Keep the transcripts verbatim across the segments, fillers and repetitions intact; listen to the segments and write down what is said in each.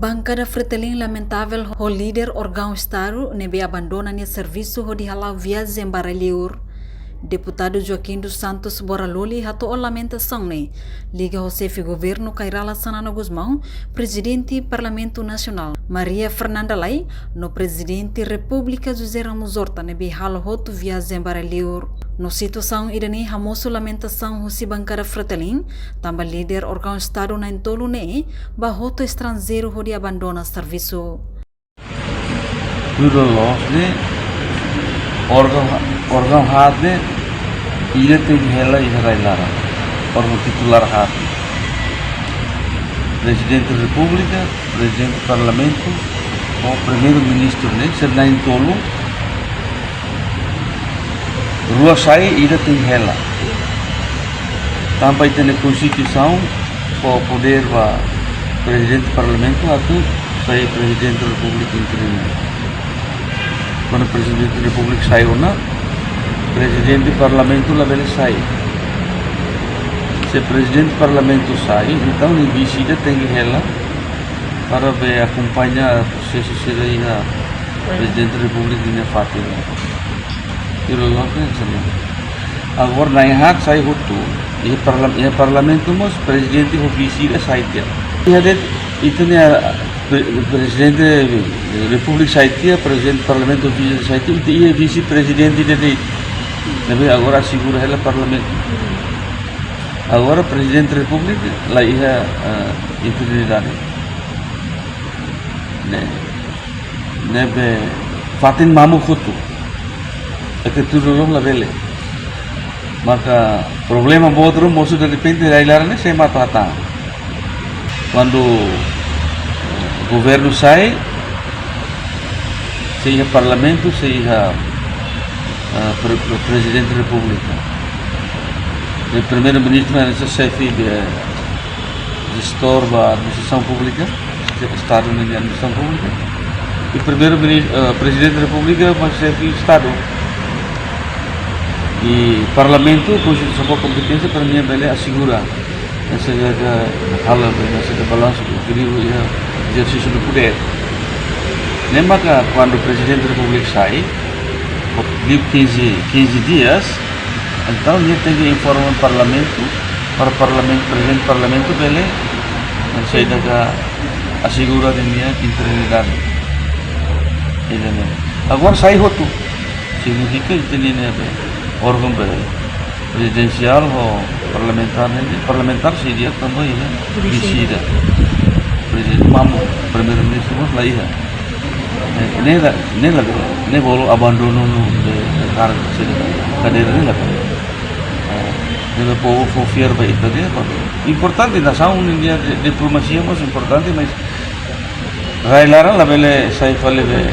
Bankada Fretilin lamentavel ho líder órgaun Estadu ne'ebé abandona nia servisu hodi hala'o viajen ba rai-liur. Deputadu Joaquim dos Santos Boraloli hato'o lamentasaun ne'e liga ho xefe governu Kay Rala Xanana Gusmão, prezidente Parlamentu Nasionál Maria Fernanda Lay, no prezidente Repúblika José Ramos Horta ne'ebé halo hotu viajen ba rai-liur. No situasaun ida-ne'e hamosu lamentasaun husi bankada Fretilin, tanba líder órgaun Estadu na'in-tolu ne'e bá hotu estranjeiru hodi abandona servisu. Tuir loloos ne'e, órgaun, órgaun haat ne'e, ida tenke hela iha rai-laran, órgaun titulár haat ne'e. Prezidente Repúblika, Prezidente Parlamentu, ho Primeiru-Ministru ne'e, sira na'in-tolu, rua sai, ida tenke hela. Tanba ita-nia Konstituisaun fó podér ba Prezidente Parlamentu atu sai Prezidente Repúblika interinu. Kuandu Prezidente Repúblika sai ona, Prezidente Parlamentu labele sai. Se Prezidente Parlamentu sai, entaun nia vise ida tenke hela para bele akompaña prosesu sira iha Prezidente Repúblika nia fatin. Tuir loloos ne'e hanesan ne'e. Agora na'in-haat sai hotu. Iha parla-, iha Parlamentu mós prezidente ho vise ida sai tiha. Iha de'it, ita-nia, pre-, Prezidente Repúblika sai tiha, Prezidente Parlamentu ho vise sai tiha, ita iha vise-prezidente ida de'it. Ne'ebé agora asegura hela Parlamentu. Agora Prezidente Repúblika la iha, eh, interinidade. Ne'e, ne'ebé fatin mamuk hotu. Ita tuir loloos labele. Maka problema boot ruma mosu derrepente rai-laran ne'e sé mak atu hatán. Kuandu governu sai, se iha Parlamentu, se iha, ah, pre-, pre-, Prezidente Repúblika. I Primeiru-Ministru hanesan xefe de, jestór ba administrasaun públika, xefe Estadu nia administrasaun públika. I Primeiru-Minis-, eh, Prezidente Repúblika mak xefe Estadu. I Parlamentu, Konstituisaun fó kompeténsia para nia bele asegura, hanesan halo, hanesan balansu ekwilíbriu iha ezersísiu do podér. Ne'e maka kuandu Prezidente Repúblika sai, liu quinze, quinze dias, entaun nia tenke informa Parlamentu, para Parlamentu, Prezidente Parlamentu bele, hanesan ida ka asegura ninia interinidade. Ida-ne'e. Agora sai hotu. Signifika ita-nia ne'ebé órgaun be prezidensiál ho parlamentár ne'e, parlamentár sei di'ak tanba iha vise ida. Prezidente mamuk, Primeiru-Ministru mós la iha. Eh, ne'e la, ne'e la, ne'e bolu abandono no de, de kargu, se de kadeira ne'e la. Eh, ne'ebé povu fó fiar ba ita de'it, importante, nasaun nia di-, diplomasia mós importante, mas rai-laran labele sai fali be,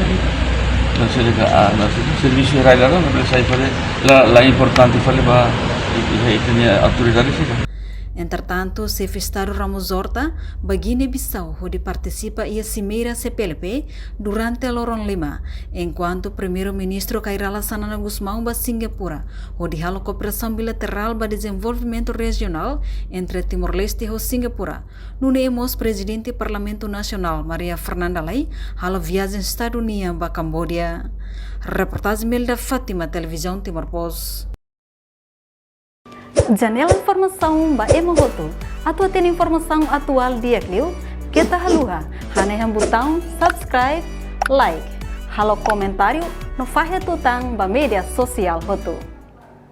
hanesan ne'e ka, ah, hanesan servisu rai-laran labele sai fali, la, la importante fali ba, i, i, ita-nia autoridade sira. Entretantu, xefe Estadu Ramos Horta bá Guiné-Bissau hodi partisipa iha simeira C P L P durante loron lima, enkuantu Primeiru-Ministru Kay Rala Xanana Gusmão bá Singapura hodi halo kooperasaun bilaterál ba dezenvolvimentu rejionál entre Timor-Leste ho Singapura. Nune'e mós Prezidente Parlamentu Nasionál Maria Fernanda Lay halo viajen Estadu nian ba Kamboja. Reportajen Melda Fátima, Televizaun Timor Post. Janela informasaun ba ema hotu. Atu hatene informasaun atuál di'ak liu, keta haluha hanehan butaun subscribe, like, halo komentáriu no fahe tutan ba média sosiál hotu.